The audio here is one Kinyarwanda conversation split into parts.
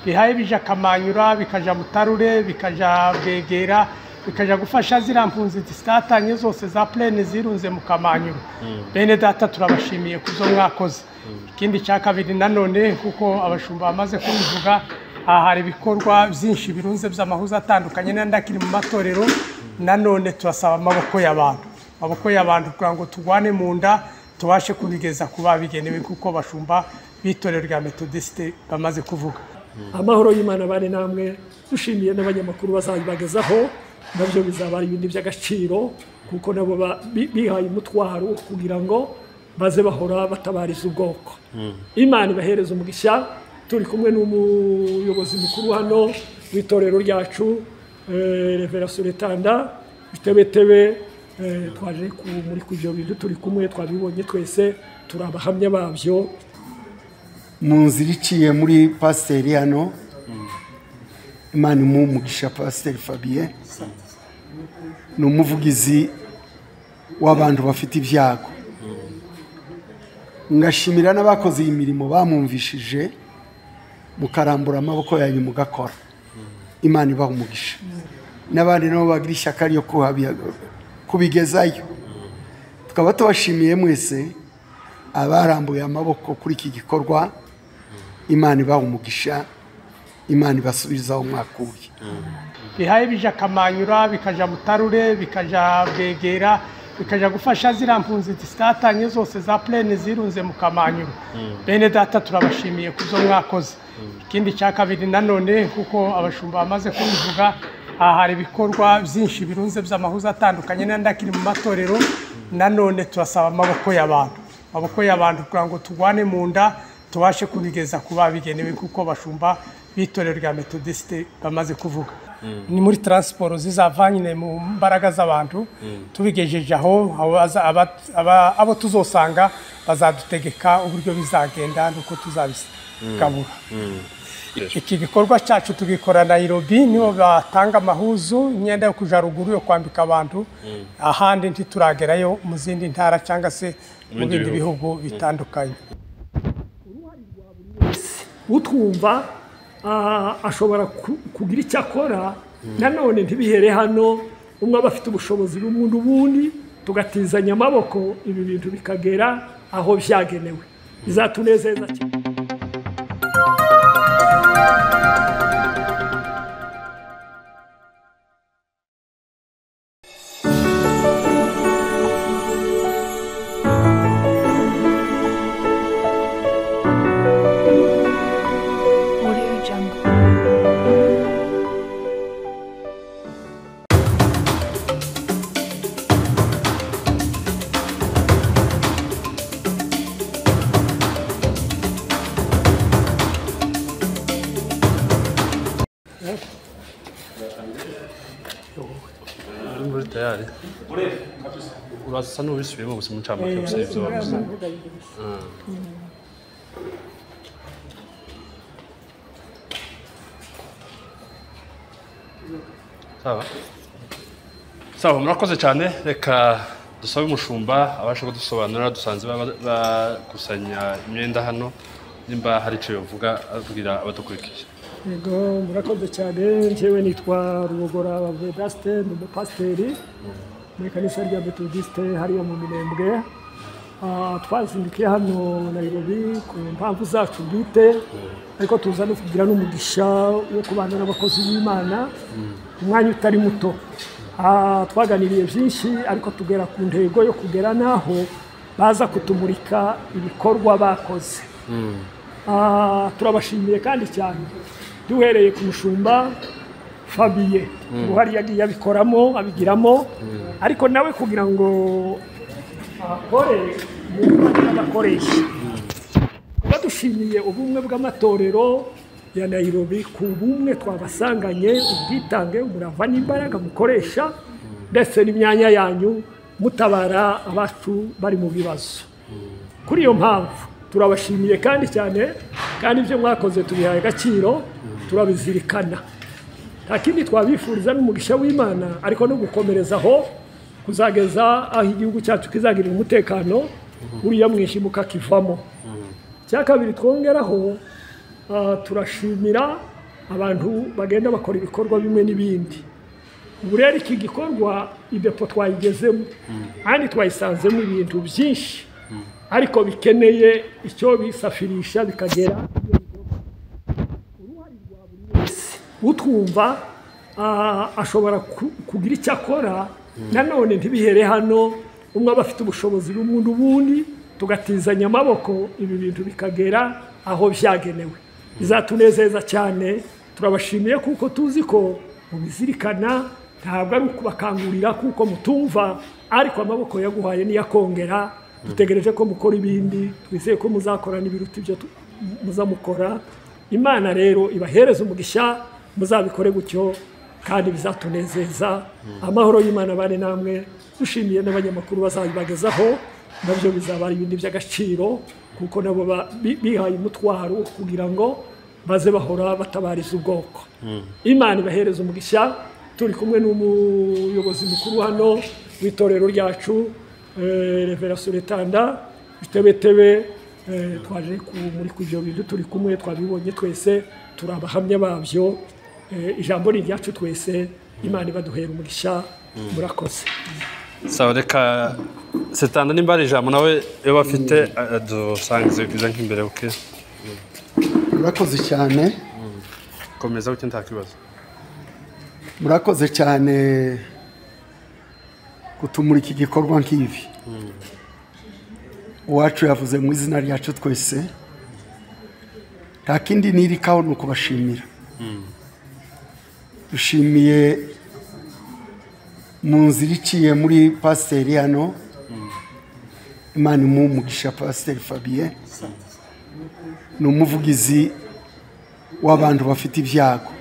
Bihaye bija Kamanyura, bikaja Mutarure, bikaja Bwegera, bikaja gufasha ziriya mpunzi zitatanye zose za plene zirunze mu Kamanyura. Bene data, turabashimiye kuzo mwakoze. Ikindi cya kabiri nanone, kuko abashumba bamaze kubivuga, aha hari ibikorwa byinshi birunze by'amahuza atandukanye n'andi akiri mu matorero. Nanone turasaba amaboko y'abantu, amaboko y'abantu, kugira ngo turwane mu nda tubashe kubigeza ku babigenewe, kuko abashumba b'itorero rya Metodisite bamaze kuvuga. Amahoro y'Imana bari namwe. Dushimiye n'abanyamakuru bazabibagezaho, nabyo bizaba ari ibintu by'agaciro, kuko nabo bihaye umutwaro kugira ngo baze bahora batabariza ubwoko. Imana ibahereza umugisha. Turi kumwe n'umuyobozi mukuru hano w'itorero ryacu, Reverend Suretanda Bitebetebe. Twaje kumurika ibyo bintu turi kumwe, twabibonye twese, turi abahamya babyo. Mu nzira iciye muri pasiteri hano, Imana imuhe umugisha. Pasiteri Fabien ni umuvugizi w'abantu bafite ibyago. Ngashimira n'abakoze iyi mirimo bamwumvishije, mukarambura amaboko yanyu mugakora. Imana ibaha umugisha, n'abandi nabo bagira ishyaka ryo kubigezayo. Tukaba tubashimiye mwese abarambuye amaboko kuri iki gikorwa. Imana ibaha umugisha, Imana ibasubizaho mwakuye. Bihaye bija Kamanyura, bikaja Mutarure, bikaja Bwegera, bikaja gufasha ziriya mpunzi zitatanye zose za plene zirunze mu Kamanyura. Bene data, turabashimiye kuzo mwakoze. Ikindi cya kabiri nanone, kuko abashumba bamaze kubivuga, aha hari ibikorwa byinshi birunze by'amahuza atandukanye n'andi akiri mu matorero. Nanone turasaba amaboko y'abantu, amaboko y'abantu, kugira ngo turwane mu nda tubashe kubigeza ku babigenewe, kuko abashumba b'itorero rya Metodisite bamaze kuvuga. Ni muri transport zizava nyine mu mbaraga z'abantu. Tubigejeje aho abo tuzosanga bazadutegeka uburyo bizagenda nuko tuzabigabura. Iki gikorwa cyacu tugikora Nairobi, nibo batanga amahuzu, imyenda yo kuja ruguru yo kwambika abantu. Ahandi ntituragerayo mu zindi ntara cyangwa se mu bindi bihugu bitandukanye. Utwumva ashobora kugira icyo akora. Nanone ntibihere hano, umwe aba afite ubushobozi bumwe n'ubundi, tugatizanya amaboko, ibi bintu bikagera aho byagenewe, bizatunezeza cyane. Audio Jungle. Uri muri tayari, urasa n'ubisubiyemo gusa mu ncamake gusa ibyo wavuze. Sawa sawa, murakoze cyane. Reka dusabe umushumba abashe kudusobanurira. Dusanze bakusanya imyenda hano, nimba hari icyo yovuga abwira abadukurikiye. Yego, murakoze cyane. Njyewe nitwa Rubogora Vedaste, ni umupasiteri muri kanisa rya Metodiste hariya mu Minembwe. Twazindukiye hano Nairobi ku mpamvu zacu bwite, ariko tuza no kugira n'umugisha wo kubana n'abakozi b'Imana umwanya utari muto. Twaganiriye byinshi, ariko tugera ku ntego yo kugera n'aho baza kutumurika ibikorwa bakoze. Turabashimiye kandi cyane, duhereye ku mushumba Fabien, uruhare yagiye abikoramo, abigiramo, ariko nawe kugira ngo akore mu n'abakoresha. Badushimiye ubumwe bw'amatorero ya Nairobi, ku bumwe twabasanganye, ubwitange, umurava n'imbaraga mukoresha, ndetse n'imyanya yanyu mutabara abacu bari mu bibazo. Kuri iyo mpamvu turabashimiye kandi cyane, kandi ibyo mwakoze tubihaye agaciro, turabizirikana. Nta kindi twabifuriza n'umugisha w'Imana, ariko no gukomerezaho kuzageza aho igihugu cyacu kizagirira umutekano, uriya mwijima ukakivamo. Icya kabiri twongeraho, turashimira Abantu bagenda bakora ibikorwa bimwe n'ibindi. Ubu rero iki gikorwa idepo twayigezemo kandi twayisanzemo ibintu byinshi, ariko bikeneye icyo bisafirisha bikagera. Uruhare rwa buri wese utwumva ashobora kugira icyo akora. Nanone ntibihere hano, umwe aba afite ubushobozi bumwe n'ubundi, tugatizanya amaboko ibi bintu bikagera aho byagenewe. Bizatunezeza cyane. Turabashimiye kuko tuzi ko mubizirikana, ntabwo ari ukubakangurira kuko mutumva, ariko amaboko yaguhaye niyakongera. Dutegereje ko mukora ibindi, twizeye ko muzakora n'ibiruta ibyo muzamukora. Imana rero ibahereze umugisha, muzabikore gutyo kandi bizatunezeza. Amahoro y'Imana bane namwe. Dushimiye n'abanyamakuru bazabibagezaho, nabyo bizaba ari ibindi by'agaciro, kuko nabo bihaye umutwaro kugira ngo baze bahora batabariza ubwoko. Imana ibahereze umugisha. Turi kumwe n'umuyobozi mukuru hano w'itorero ryacu, Reverend Suretanda Bitebetebe. Twaje muri ibyo bintu turi kumwe, twabibonye twese, turi abahamya babyo. Ijambo ni iryacu twese. Imana ibaduhera umugisha. Murakoze. Sawa, reka Setanda nimba ari ijambo nawe iyo bafite adusangize bwiza nk'imbere. Okay. Murakoze cyane. Komeza gutyo nta kibazo. Murakoze cyane kutumurika igikorwa nk'ibi. Uwacu yavuze mu izina ryacu twese, nta kindi nirikaho ni ukubashimira. Dushimiye mu nzira iciye muri pasiteri hano, Imana imuhe umugisha. Pasiteri Fabien ni umuvugizi w'abantu bafite ibyago.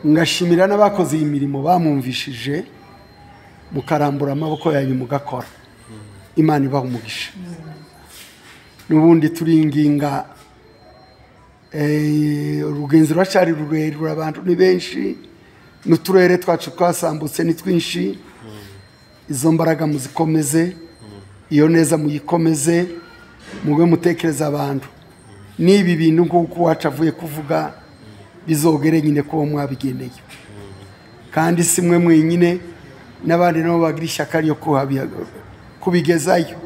Ngashimira n'abakoze iyi mirimo bamwumvishije, mukarambura amaboko yanyu mugakora. Imana ibaha umugisha. N'ubundi turinginga, urugenzi ruracyari rurerure, abantu ni benshi, n'uturere twacu twasambutse ni twinshi. Izo mbaraga muzikomeze, iyo neza muyikomeze, mube mutekereza abantu. N'ibi bintu nk'uko uwacu avuye kuvuga bizogere nyine kuba mwabigeneye, kandi si mwe mwenyine, n'abandi nabo bagira ishyaka ryo kubigezayo.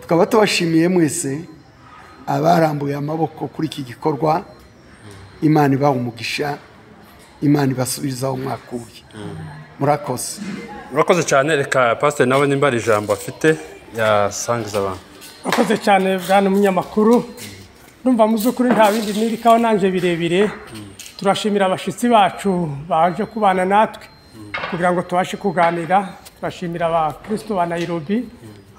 Tukaba tubashimiye mwese abarambuye amaboko kuri iki gikorwa. Imana ibaha umugisha, Imana ibasubizaho mwakuye. Murakoze. Murakoze cyane. Reka pasiteri nawe nimba ari ijambo afite yasangiza abantu. Murakoze cyane bwana munyamakuru. Ndumva mu by'ukuri nta bindi nirikaho nanje birebire. Turashimira abashitsi bacu baje kubana natwe kugira ngo tubashe kuganira. Turashimira abakristo ba Nairobi,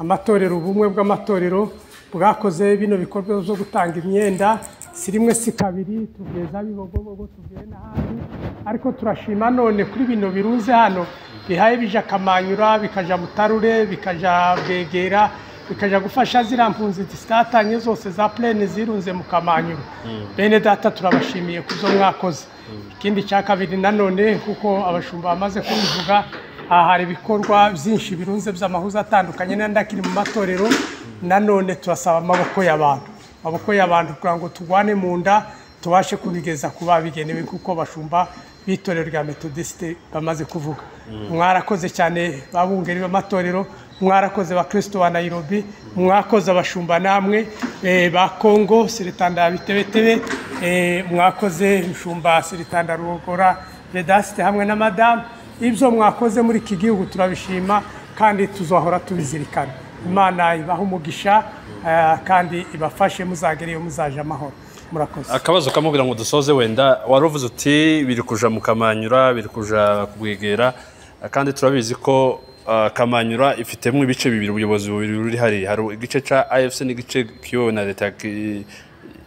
amatorero, ubumwe bw'amatorero bwakoze bino bikorwa byo gutanga imyenda, si rimwe si kabiri, tugeza Bibogobogo, tugiye n'ahandi. Ariko turashima none kuri bino birunze hano bihaye bija Kamanyura, bikaja Mutarure, bikaja Bwegera, bikaja gufasha ziriya mpunzi zitatanye zose za plene zirunze mu Kamanyura. Bene data turabashimiye kuzo mwakoze. Ikindi cya kabiri nanone, kuko abashumba bamaze kubivuga, aha hari ibikorwa byinshi birunze by'amahuza atandukanye n'andi akiri mu matorero. Nanone turasaba amaboko y'abantu, amaboko y'abantu kugira ngo tugwane mu nda tubashe kubigeza ku babigenewe, kuko bashumba b'itorero rya Methodiste bamaze kuvuga. Mwarakoze cyane babungeri b'amatorero, mwarakoze bakristo ba Nairobi, mwakoze abashumba namwe ba Kongo Siritanda Bitebetebe, mwakoze mushumba Siritanda Rugora Vedaste hamwe na madamu. Ibyo mwakoze muri iki gihugu turabishima kandi tuzahora tubizirikana. Imana ibaha umugisha kandi ibafashe muzagere iyo muzaje amahoro. Murakoze. Akabazo kamubwira ngo dusoze, wenda waruvuze uti biri kuja mu Kamanyura, biri kuja kubwegera, kandi turabizi ko Kamanyura ifitemo ibice bibiri, ubuyobozi bubiri buri hari igice ca AFC n'igice kiyobowe na leta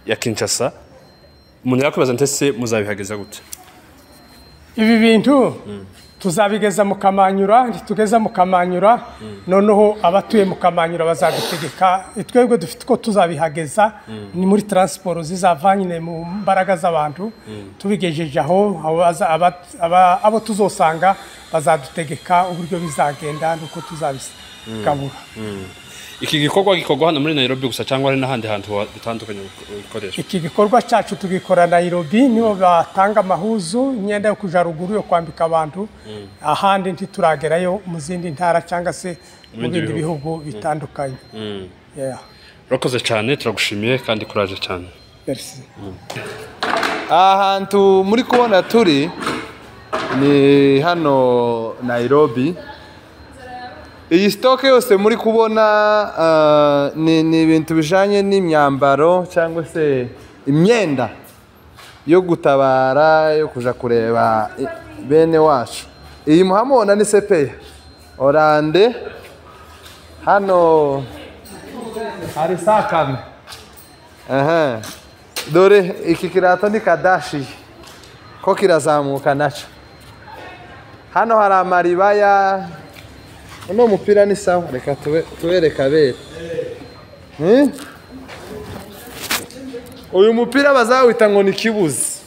ya Kinshasa. Umuntu yakwibaza ntese muzabihageza gute? Ibi bintu tuzabigeza mu Kamanyura, ntitugeza mu Kamanyura noneho abatuye mu Kamanyura bazadutegeka. Twebwe dufite uko tuzabihageza, ni muri transport zizava nyine mu mbaraga z'abantu, tubigejeje aho abo tuzosanga bazadutegeka uburyo bizagenda nuko tuzabigabura. Iki gikorwa gikorwa hano muri Nairobi gusa cyangwa hari n'ahandi hantu bitandukanye bikoreshwa? Iki gikorwa cyacu tugikora Nairobi, nibo batanga amahuzu, imyenda yo kuja ruguru yo kwambika abantu. Ahandi ntituragerayo mu zindi ntara cyangwa se mu bindi bihugu bitandukanye. Yeah. Urakoze cyane, turagushimiye kandi kuraje cyane. Merci. Ahantu muri kubona turi ni hano Nairobi. Iyi stock yose muri kubona ni ibintu bijanye n'imyambaro cyangwa se imyenda yo gutabara, yo kuja kureba bene wacu. Iyi muhamona ni sepeya orande, hano hari sakame. Aha, dore iki kirato ni kadashi ko kirazamuka naco. Hano hari amaribaya. Uno mupira ni sawa, reka tubereka bere. Uyu mupira bazawita ngo ni kibuzi.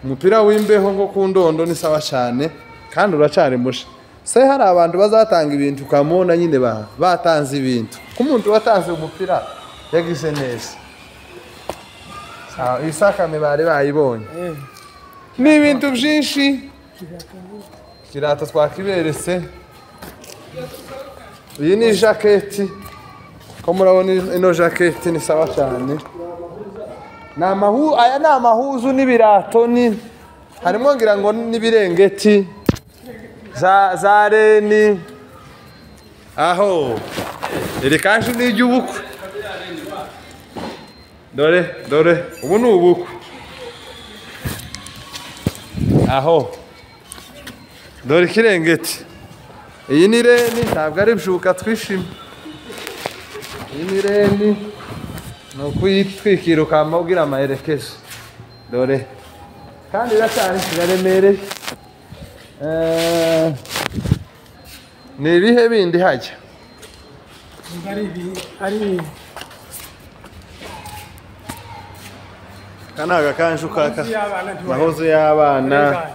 Umupira w'imbeho ngo ku ndondo ni sawa cyane kandi uracari musha. Se hari abantu bazatanga ibintu ukamubona nyine batanze ibintu. Ku muntu watanze umupira yagize neza. Sawa, isakame bari bayibonye. Ni ibintu byinshi. Kirato twakiberetse. Iyi ni jaketi. Ko murabona ino jaketi ni sawa cyane. Aya ni amahuzu n'ibirato, ni harimo ngira ngo n'ibirengeti za reni. Aho iri kanshi ni iry'ubukwe. Dore dore ubu ni ubukwe. Aho dore ikirengeti. Iyi ni reni, ntabwo ari bjuka twishimye. Iyi ni reni, ni ukuyitwikira ukamubwira amaherekezo. Dore kandi iracyari iraremereye. Ni ibihe bindi hajya? Aka ni agakanju kaka mahuzu y'abana.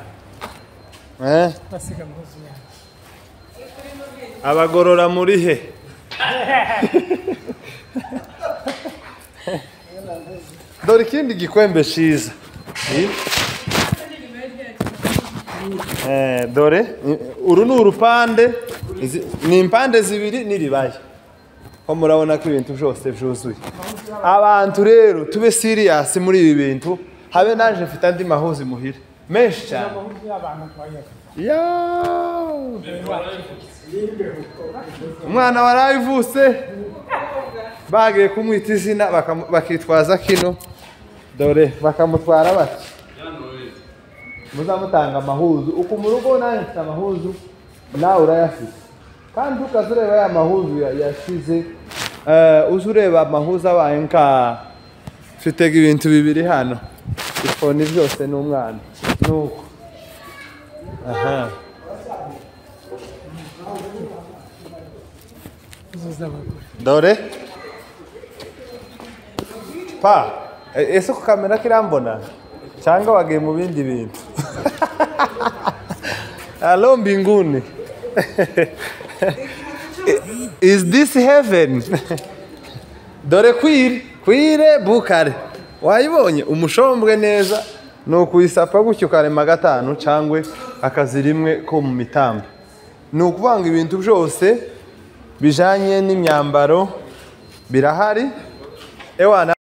Abagorora muri he? Dore ikindi gikwembe cyiza. Dore uru ni urupande, ni impande zibiri n'iribaya. Ko murabona ko ibintu byose byuzuye. Abantu rero tube serious muri ibi bintu, habe naje mfite andi mahuzi muhira menshi cyane. Ya umwana warayivuse bagiye kumwita izina bakitwaza kino, dore bakamutwara bati muzamutanga amahuzu. Uko mu rugo nawe mfite amahuzu, nawe urayafite. Kandi ukazureba ya mahuzu yashize, uzureba amahuzu abaye nka mfite ibintu bibiri hano, ifoni byose n'umwana nuko. Aha. Dore pa ese ku kamera kirambona cyangwa wagiye mu bindi bintu? Alo mbinguni. Is this heaven? Dore kwire bukare wayibonye umushombwe neza, ni ukuyisapa gutyo ukarema gatanu cyangwa akazi rimwe ko mu mitambo. Ni ukuvanga ibintu byose bijanye n'imyambaro birahari. Ewana.